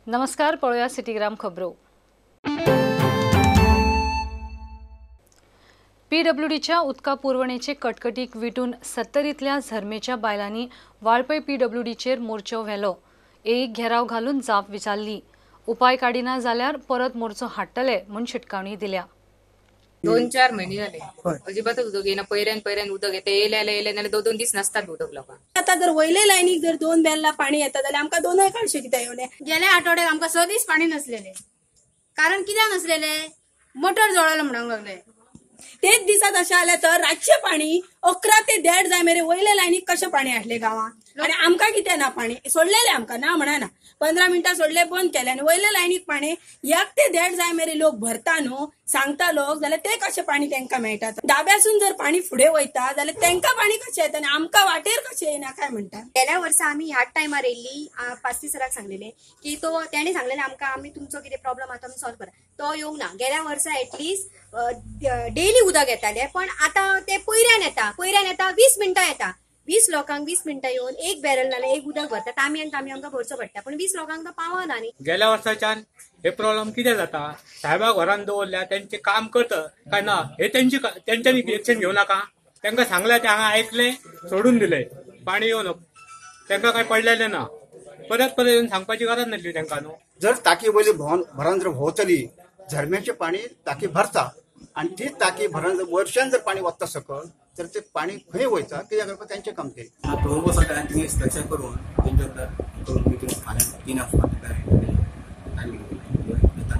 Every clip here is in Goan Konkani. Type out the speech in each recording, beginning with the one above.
नमस्कार, पळोवया सिटीग्राम खबरो. पीडब्ल्यूडीच्या उदका पुरवणेचे कटकटीक विटून सत्तरींतल्या झरमेच्या बायलांनी वाळपय पीडब्ल्यूडीचेर मोर्चो व्हेलो. एक घेराव घालून जाप विचारली. उपाय काडिना जाल्यार परत मोर्चो हाडटले म्हूण शिटकावणी दिल्या. 2-4 महिने झाले अजिबातच उदक येना. पयऱ्यान पयऱ्यान उदक येता, येयले येयले नाल्यार 2-2 दीस नसतात उदक लोकांक. आता जर वयले लायनीक जर 2 बॅरला पाणी येता जाल्यार आमकां 2 काडशे कित्याक येवले. गेल्या आठवड्यात आमकां 6 दीस पाणी नसलेले. कारण कित्याक नसलेले, मोटर जळवलं म्हणूंक लागले. तेच दिसात अशें जालें तर रातचें पाणी 11 ते 1:30 जाय मेरेन वयले लायनीक कशें पाणी हाडलें गांवांत. आनी आमकां कितें ना पाणी सोडलेलें, आमकां ना म्हणना, 15 मिनटां सोडले बंद केलें आनी वयले लायनीक पाणी 1 ते 1.5 जाय मेरेन लोक भरता न्हू, सांगता लोक, जाल्यार ते कशें पाणी तांकां मेळटा. दाब्यासून जर पाणी फुडें वयता जाल्यार तांकां पाणी कशें येता आनी आमकां वाटेर कशें येना काय म्हणटा. गेल्या वर्सा आमी ह्याच टायमार येयल्ली, पास्ती सराक सांगलेले की तो तेणें सांगलेलें आमकां आमी तुमचो कितें प्रॉब्लम आसा तो आमी सॉल्व करा. तो येवंक ना. गेल्या वर्सा एटलिस्ट डेली उदक येतालें, पण आतां ते पयऱ्यान येता, पयऱ्यान येता 20 मिनटां येता. 20 लोकांक 20 मिनटां येवन एक बॅरल नाल्यार एक उदक भरता. तामी आनी तामी आमकां भरचो पडटा, पण 20 लोकांक तो पावना न्ही. गेल्या वर्साच्यान हे प्रॉब्लम कितें जाता, साहेबा घरान दवरल्या तेंचे काम करता काय ना हे तेंच्यांनी एक्शन घेवं नाका. तांकां सांगलें ते हांगा आयकलें, सोडून दिलें, पाणी येवं नको, तांकां काय पडलेलें ना. परत परत येवन सांगपाची गरज नासली तांकां न्हू. जर टाकी वयली भरून जर भोंवतली, झरम्याचें पाणी टाकी भरता आनी ती टाकी भरून वर्षान जर पाणी वता सकल तर ते पाणी खंय वयता कित्याक करपाक तेंचें काम तें. पळोवंक वचत जाल्यार थिंगा इन्स्पेक्शन करून तेंच्या करून मिटींग फाल्यां 3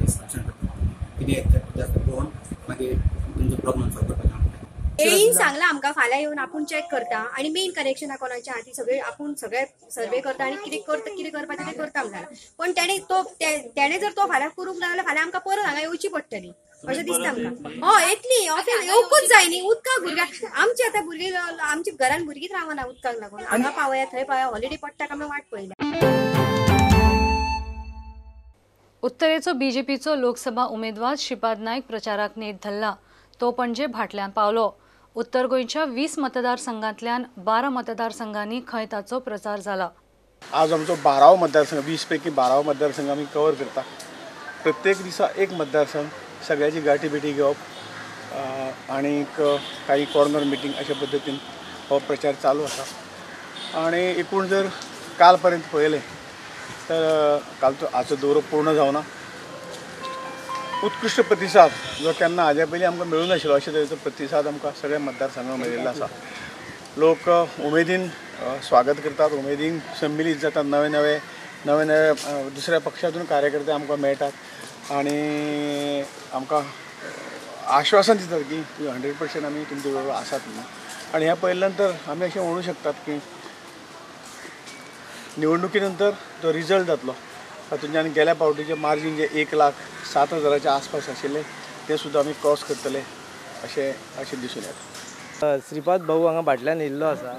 इन्स्पेक्शन करता कितें जास्त पळोवन मागीर तुमचो प्रॉब्लम सॉल्व करपाक. एईन सांगला आमकां फाल्यां येवन आपूण चॅक करता आनी मेन कनेक्शनां कोणाचें आहा ती सगळी आपूण सगळे सर्वे करता आनी कितें करता कितें करपाचें तें करता म्हणला. पण तेणें जर तो फाल्यां करूंक ना जाल्यार फाल्यां आमकां परत हांगा येवची पडटली अशें दिसता आमकां. हय येतली, ऑफिस येवकूच जाय न्ही उदकाक. भुरग्यांक आमची आतां भुरगीं आमच्या घरान भुरगींच रावना उदकाक लागून. हांगा पावया थंय पावया, हॉलिडे पडटा काय वाट पळयल्या. उत्तरेचो बीजेपीचो लोकसभा उमेदवार श्रीपाद नायक प्रचाराक नेट धरला. तो पणजे भाटल्यान पावलो. उत्तर गोंयच्या 20 मतदारसंघांतल्यान 12 मतदारसंघांनी खंय ताचो प्रचार जाला. आज आमचो 12वो मतदारसंघ, 20 पैकी 12वो मतदारसंघ आमी कवर करता. प्रत्येक दिसा एक मतदारसंघ, सगळ्याची गाठी भेटी घेवप आनीक काही कॉर्नर मिटींग अशा पद्दतीन हो प्रचार चालू आसा. आनी एकूण जर काल पर्यंत पळयलें तर कालचो आजचो दौरो पूर्ण जावना. उत्कृश्ट प्रतिसाद जो केन्ना हाज्या पयलीं आमकां मेळूं नाशिल्लो अशे तरेचो प्रतिसाद आमकां सगळ्या मतदारसंघांत मेळिल्लो आसा. लोक उमेदीन स्वागत करतात, उमेदीन सम्मिलीत जातात, नवे नवे नवे नवे दुसऱ्या पक्षातून कार्यकर्ते आमकां मेळटात आनी आमकां आश्वासन दितात की 100% आमी तुमचे बरोबर आसात म्हणून. आनी हें पळयले नंतर आमी अशें म्हणूं शकतात की निवडणुकी नंतर जो रिजल्ट जातलो तातूंतल्यान गेल्या फावटीचें मार्जीन जें 1,07,000 आसपास आशिल्लें तें सुद्दां आमी क्रॉस करतले अशें अशें दिसून येता. श्रीपाद भाऊ हांगा भाटल्यान येयल्लो आसा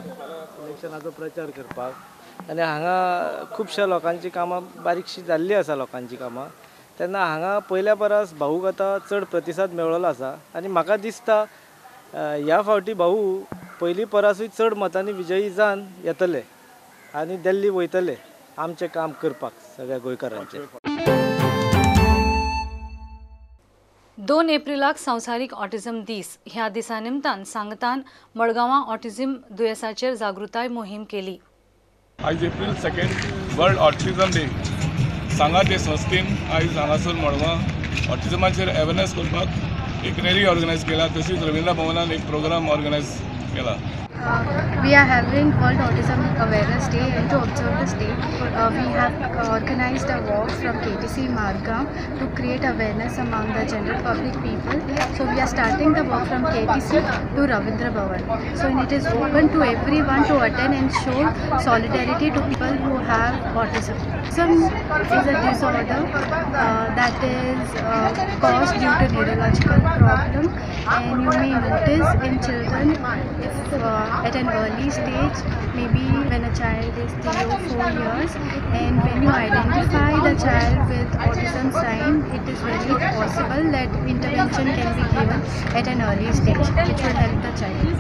इलेक्शनाचो प्रचार करपाक आनी हांगा खुबश्या लोकांची कामां बारीकशी जाल्ली आसा लोकांची कामां. तेन्ना हांगा पयल्या परस भाऊक आतां चड प्रतिसाद मेळ्ळो आसा आनी म्हाका दिसता ह्या फावटी भाऊ पयलीं परसूय चड मतांनी विजयी जावन येतले आनी दिल्ली वयतले आमचें काम करपाक सगळ्या गोंयकारांचें. 2 एप्रिलाक संवसारीक ऑटिझम दीस. ह्या दिसा निमतान सांगतान मडगांवां ऑटिझम दुयेंसाचेर जागृताय मोहीम केली. आयज April 2 world autism day. सांगात हे संस्थेन आयज हांगासर मडगांव ऑटिझमाचेर अवेरनेस करपाक एक रॅली ऑर्गनायज केला. तशीच रवींद्र भवनान एक प्रोग्राम ऑर्गनायज केला. We are having World Autism Awareness Day, and to observe this day, we have organized a walk from KTC Margam to create awareness among the general public people. So we are starting the walk from KTC to Ravindra Bhavan. So and it is open to everyone to attend and show solidarity to people who have autism. Autism is a disorder that is caused due to neurological problem, and you may notice in children if at an early stage, maybe when a child is 3 or 4 years, and when you identify the child with autism sign, it is very possible that intervention can be given at an early stage, which will help the child.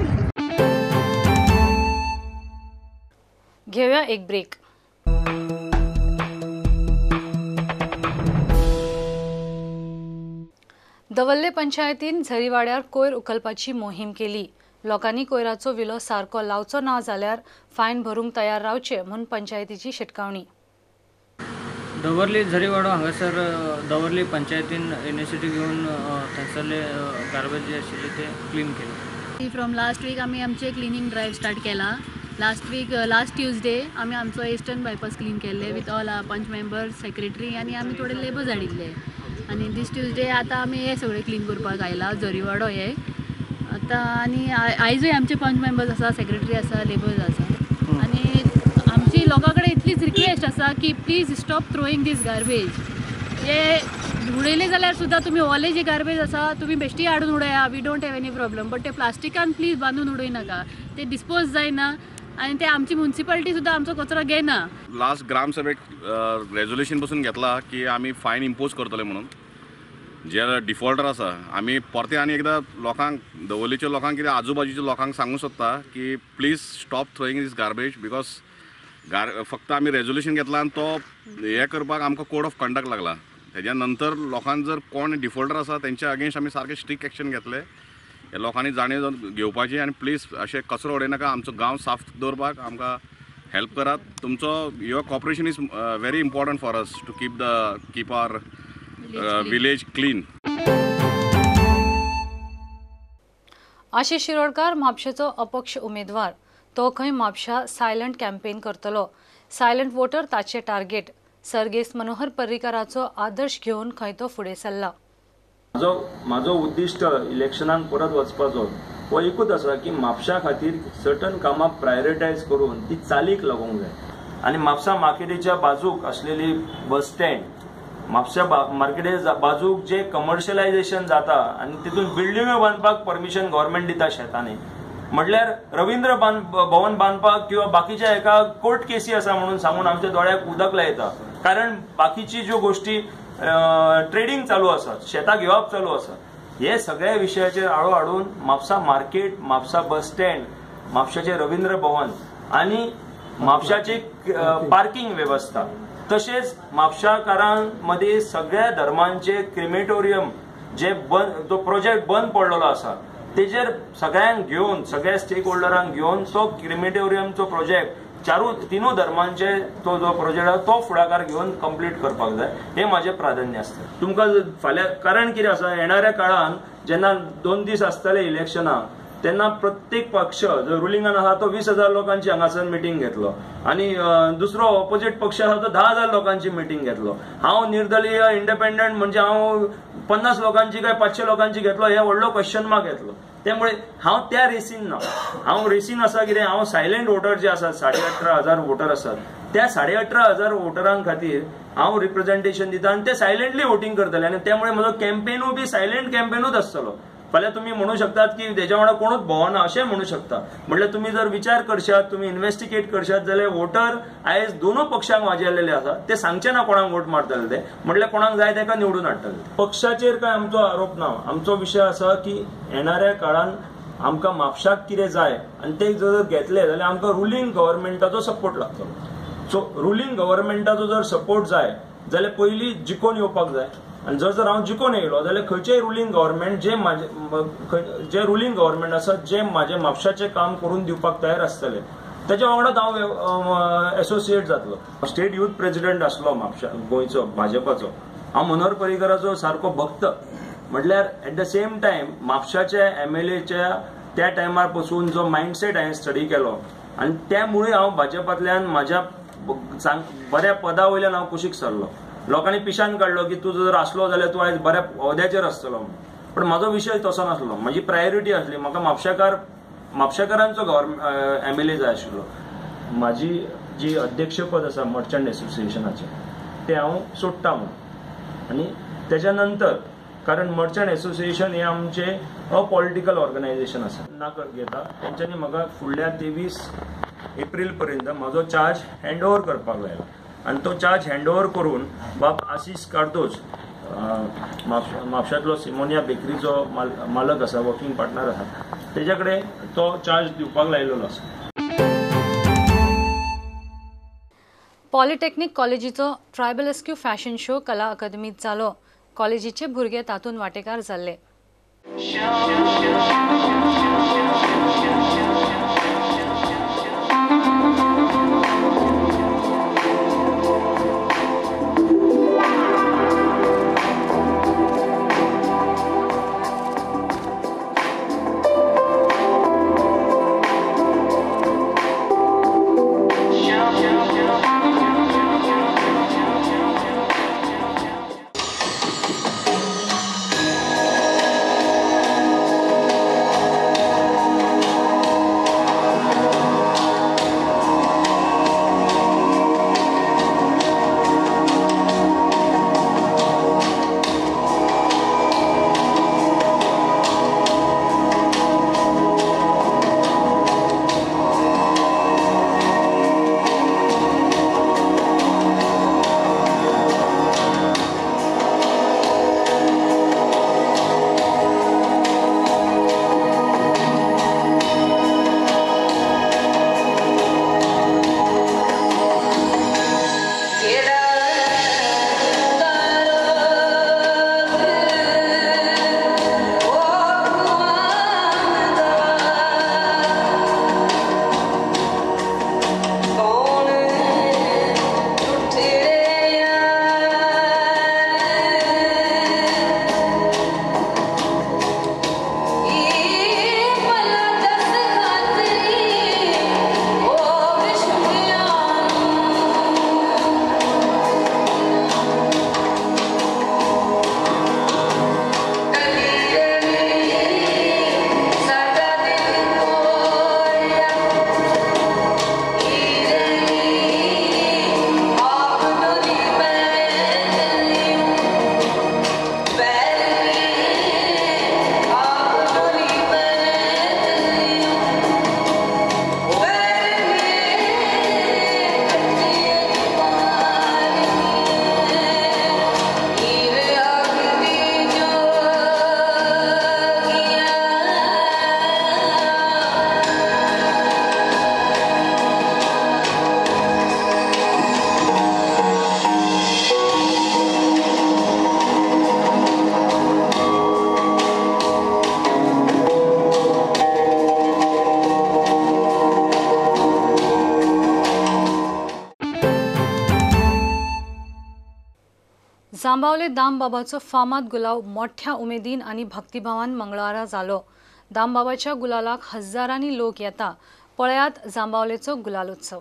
घेऊया एक ब्रेक. दवल्ले पंचायतीन झरीवाड्यार कोयर उखलपाची मोहीम केली. लोकांनी कोयराचो विलो सारको लावचो ना जाल्यार फायन भरूंक तयार रावचे म्हूण पंचायतीची शिटकावणी. दवर्ली झरीवाडो हांगासर दवर्ली पंचायतीन इनिशिएटीव घेवन थंयसरले गार्बेज जे आशिल्ले ते क्लीन केले. फ्रॉम लास्ट वीक आमी आमचे क्लिनींग ड्रायव्ह स्टार्ट केला. लास्ट वीक लास्ट ट्युजडे आमी आमचो इस्टर्न बायपास क्लीन केल्ले with all our panch members, secretary आनी आमी थोडे लेबर्स हाडिल्ले. आनी दीस ट्युजडे आतां आमी हे सगळे क्लीन करपाक आयला झरीवाडो हे आतां. आनी आयजूय आमचे पंच मेंबर्स आसा, सेक्रेटरी आसा, लेबर्स आसा. आनी आमची लोकां कडेन इतलीच रिक्वेस्ट आसा की please stop throwing this garbage. हे उडयले जाल्यार सुद्दां तुमी ओले जे गार्बेज आसा तुमी बेश्टी हाडून उडया, we don't have any problem, but ते प्लास्टिकान प्लीज बांदून उडय नाका, ते डिस्पोज जायना आनी ते आमची म्युनिसिपालिटी सुद्दां आमचो कचरो घेना. लास्ट ग्रामसभेक रेजोल्युशन पसून घेतला की आमी फायन इम्पोज करतले म्हणून. जे डिफॉल्टर आसा आमी परते आनी एकदां लोकांक, दवर्लीच्या लोकांक कितें आजूबाजूच्या लोकांक सांगूंक सोदता की please stop throwing this garbage because फक्त आमी रेजोल्युशन घेतला आनी तो हें करपाक आमकां कोड ऑफ कंडक्ट लागला. तेज्या नंतर लोकांक जर कोण डिफॉल्टर आसा तेंच्या अगेन्स्ट आमी सारके स्ट्रिक्ट एक्शन घेतले. हे लोकांनी जाणीव घेवपाची आनी प्लीज अशें कचरो उडयनाका, आमचो गांव साफ दवरपाक आमकां हेल्प करात. तुमचो your cooperation is very important for us to keep our village clean. Ashish Shirodkar म्हापशेचो अपक्ष उमेदवार, तो खंय म्हापशा सायलंट कॅम्पेन करतलो. सायलंट वोटर ताचे टार्गेट. सर्गेस्त मनोहर पर्रीकाराचो आदर्श घेवन खंय तो फुडें सरला. म्हाजो उद्दिश्ट इलेक्शनाक परत वचपाचो हो एकूच आसा की म्हापशा खातीर सर्टन कामां प्रायोरिटायज करून ती चालीक लागूंक जाय. आनी म्हापसा मार्केटीच्या बाजूक आसलेली बस स्टँड, म्हापशा मार्केटीच्या बाजूक जे कमर्शियलायझेशन जाता आनी तितून बिल्डिंग्यो बांदपाक परमिशन गव्हर्मेंट दिता शेतांनी, म्हटल्यार रवींद्र भवन बांदपाक किंवा बाकीच्या एका कोर्ट केसी आसा म्हणून सांगून आमच्या दोळ्याक उदक लायता. कारण बाकीची ज्यो गोष्टी ट्रेडिंग चालू आसा, शेतां घेवप चालू आसा, हे सगळ्या विशयाचेर आळो हाडून Mapusa market, Mapusa bus stand, म्हापशाचे Ravindra भवन आनी म्हापशाची पार्किंग वेवस्था, तशेंच म्हापशाकारां मदीं सगळ्या धर्मांचे क्रिमेटोरियम जे बंद, जो प्रोजेक्ट बंद पडलेलो आसा तेजेर सगळ्यांक घेवन, सगळ्या स्टेक होल्डरांक घेवन तो क्रिमेटोरियमचो प्रोजेक्ट चारू तिनूय धर्मांचे तो जो प्रोजेक्ट आसा तो फुडाकार घेवन कंप्लीट करपाक जाय, हे म्हाजें प्राधान्य आसता. तुमकां फाल्यां कारण कितें आसा, येणाऱ्या काळान जेन्ना 2 दीस आसतले इलेक्शनाक तेन्ना प्रत्येक पक्ष जो रुलिंगान आसा तो 20,000 लोकांची हांगासर मिटींग घेतलो आनी दुसरो ऑपोजीट पक्ष आसा तो 10,000 लोकांची मिटींग घेतलो. हांव निर्दलीय इंडिपेंडंट म्हणजे हांव 50 लोकांची काय 500 लोकांची घेतलो हे व्हडलो क्वेश्चन मार्क येतलो. त्यामुळे हांव त्या रेसीन ना, हांव रेसीन आसा कितें, हांव सायलंट वोटर जे आसात 18,500 वोटर आसात त्या 18,500 वोटरां खातीर हांव रिप्रेझेंटेशन दिता आनी ते सायलंटली वोटींग करतले आनी त्यामुळे म्हजो कॅम्पेनूय बी सायलंट कॅम्पेनूच आसतलो. फाल्यां तुमी म्हणू शकतात की तेज्या वांगडा कोणूच भोंवना अशें म्हणू शकता, म्हटल्यार तुमी जर विचार करशात, तुमी इन्व्हेस्टिगेट करशात जाल्यार वोटर आयज दोनूय पक्षांक वाजेलेले आसा, ते सांगचे ना कोणाक वोट मारतले ते, म्हटल्यार कोणाक जाय तेका निवडून हाडटले. पक्षाचेर काय आमचो आरोप ना, आमचो विशय आसा की येणाऱ्या काळान आमकां म्हापशाक कितें जाय आनी ते जर घेतले जाल्यार आमकां रुलिंग गव्हर्मेंटाचो सपोर्ट लागतलो. सो रुलिंग गव्हर्मेंटाचो जर सपोर्ट जाय जाल्यार पयलीं जिखोवन येवपाक जाय आनी जर जर हांव जिखोवन येयलो जाल्यार खंयचेय रुलिंग गव्हर्मेंट जे म्हाजे जे रुलिंग गव्हर्मेंट आसा जे म्हाजे म्हापशाचें काम करून दिवपाक तयार आसतले तेच्या वांगडाच हांव एसोसिएट जातलो. स्टेट यूथ प्रेजिडेंट आसलो म्हापशा गोंयचो भाजपाचो, हांव मनोहर पर्रीकराचो सारको भक्त, म्हटल्यार एट the same time म्हापशाच्या एमएलएच्या त्या टायमार पसून जो मायंडसेट हांवें स्टडी केलो आनी त्यामुळे हांव भाजपांतल्यान म्हाज्या बऱ्या पदा वयल्यान हांव कुशीक सरलो. लोकांनी पिशान काडलो की तूं जर आसलो जाल्यार तूं आयज बऱ्या होद्याचेर आसतलो, पण म्हाजो विशय तसो नासलो. म्हजी प्रायोरिटी आसली म्हाका म्हापशेकारांचो एमएलए जाय आशिल्लो. म्हाजी जी अध्यक्षपद आसा मर्चंट एसोसिएशनाचें तें हांव सोडटा म्हणून, आनी तेच्या नंतर कारण मर्चंट एसोसिएशन हें आमचें अपॉलिटिकल ऑर्गनायझेशन आसा ना घेता तेंच्यांनी म्हाका फुडल्या 23 एप्रील पर्यंत म्हाजो चार्ज हँड ओवर करपाक लायला आनी तो चार्ज हँड ओवर करून बाब आशिश कार्दोज म्हापशांतलो सिमोनिया बेकरीचो मालक आसा, वर्किंग पार्टनर आसा, तेज्या कडेन तो चार्ज दिवपाक लायलेलो आसा. पॉलिटेक्निक कॉलेजीचो ट्रायबलेस्क्यू फॅशन शो कला अकादमीत जालो. कॉलेजीचे भुरगे तातूंत वांटेकार जाल्ले. जांबावले दामबाबाचो फामाद गुलाव मोठ्या उमेदीन आनी भक्तिभावान मंगळारा जालो. दामबाबाच्या गुलालाक हजारांनी लोक येता. पळयात जांबावलेचो गुलालोत्सव.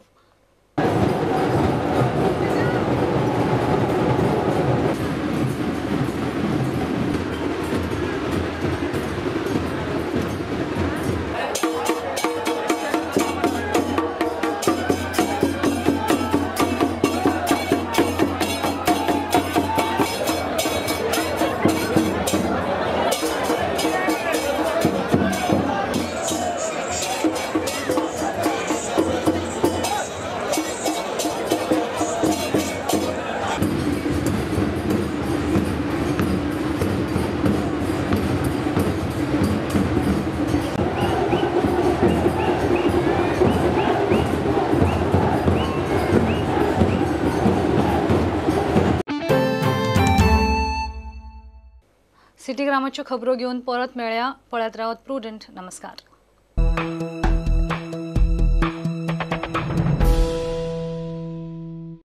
सिटीग्रामाच्यो खबरो घेवन परत मेळया. पळयत रावत प्रुडंट. नमस्कार.